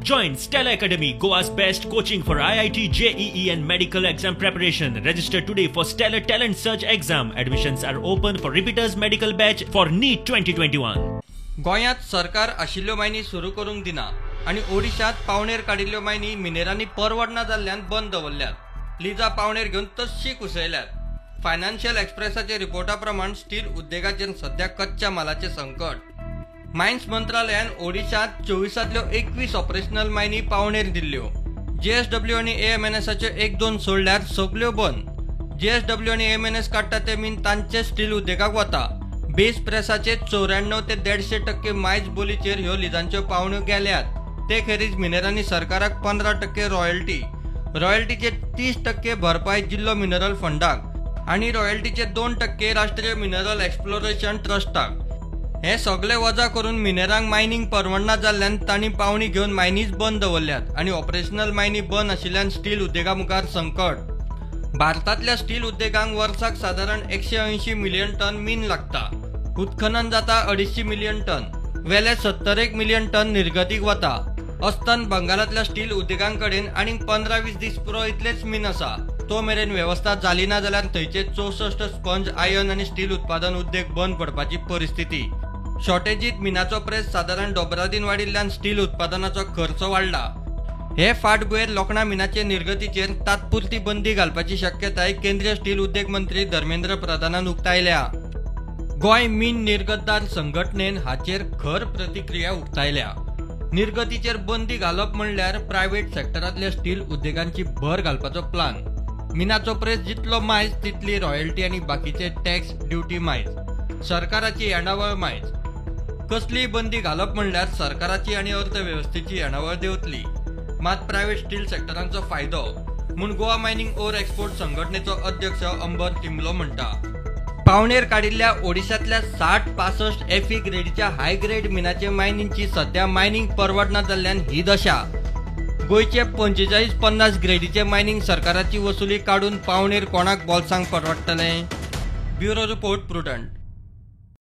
Join Stellar Academy, Goa's best coaching for IIT, JEE and medical exam preparation. Register today for Stellar Talent Search exam. Admissions are open for repeaters medical batch for NEET 2021. गोंयांत सरकार आशिल्ल्यो मायनी सुरू करूंक दिना आनी ओडिशांत पावणेर काडिल्ल्यो मायनी मिनेरांनी परवडना जाल्ल्यान बंद दवरल्यात. लिजा पावणेर घेवन तश्शी कुसयल्यात. फायनान्शियल एक्सप्रेसाच्या रिपोर्टा प्रमाण स्टील उद्देगाचेर सध्या कच्च्या मालाचें संकट. मायन्स मंत्रालयान ओडिशांत 24 21 ऑपरेशनल मायनी पावणेर दिल्ल्यो. जेएसडब्ल्यू आनी एएमएनएसाच्यो 1-2 सोडल्यार सगल्यो बंद. जेएसडब्ल्यू आनी एएमएनएस काडटा ते मीन तांचे स्टील उद्देगाक वता. बेस प्रेसाचे 94 ते 150% मायज बोलीचेर ह्यो लिजांच्यो पावण्यो गेल्यात. ते खेरीज मिनेरांनी सरकाराक 15% रॉयल्टी, रॉयल्टीचे 30% भरपाय जिल्लो मिनरल फंडाक आनी रॉयल्टीचे 2% राष्ट्रीय मिनरल एक्सप्लोरेशन ट्रस्टाक. हे सगळे वजा करून मिनेरांक मायनींग परवडना जाल्ल्यान तांणी पावणी घेवन मायनीच बंद दवरल्यात आनी ऑपरेशनल मायनी बंद आशिल्ल्यान स्टील उद्देगा मुखार संकट. भारतांतल्या स्टील उद्देगांक वर्साक सादारण 180 मिलियन टन मीन लागता. उत्खनन जाता 250 मिलियन टन, वेले 71 मिलियन टन निर्गतीक वता. अस्तंत बंगालांतल्या स्टील उद्देगांकडेन आनीक 15-20 दीस पुरो इतलेच मीन आसा. तो मेरेन वेवस्था जाली ना जाल्यार थंयचे 64 स्पंज आयर्न आनी स्टील उत्पादन उद्देग बंद पडपाची परिस्थिती. शॉर्टेजीत मिनाचो प्रेस सादारण दोबरादीन वाडिल्ल्यान स्टील उत्पादनाचो खर्च वाडला. हे फाटभुंयेर लोखणा मिनाचे निर्गतीचेर तात्पुरती बंदी घालपाची शक्यताय केंद्रीय स्टील उद्देग मंत्री धर्मेंद्र प्रधानान उक्तायल्या. गोंय मीन निर्गतदार संघटनेन हाचेर खर प्रतिक्रिया उक्तायल्या. निर्गतीचेर बंदी घालप म्हणल्यार प्रायव्हेट सेक्टरांतल्या स्टील उद्देगांची भर घालपाचो प्लान. मिनाचो प्रेस जितलो मायज तितली रॉयल्टी आनी बाकीचे टॅक्स ड्युटी मायज, सरकाराची येणावळ मायज. कसलीय बंदी घालप म्हणल्यार सरकाराची आनी अर्थवेवस्थेची येणावळ देंवतली. मात प्रायव्हेट स्टील सेक्टरांचो फायदो म्हूण गोवा मायनिंग ओर एक्सपोर्ट संघटनेचो अध्यक्ष अंबर टिमलो म्हणटा. पावणेर काडिल्ल्या ओडिशांतल्या 60-65 एफई ग्रेडीच्या हाय ग्रेड मिनाचे मायनींची सध्या मायनिंग परवडना जाल्ल्यान ही दशा. गोंयचे 45-50 ग्रेडीचे मायनिंग सरकाराची वसुली काडून पावणेर कोणाक बोल्सांक परवडटलें? Bureau report, Prudent.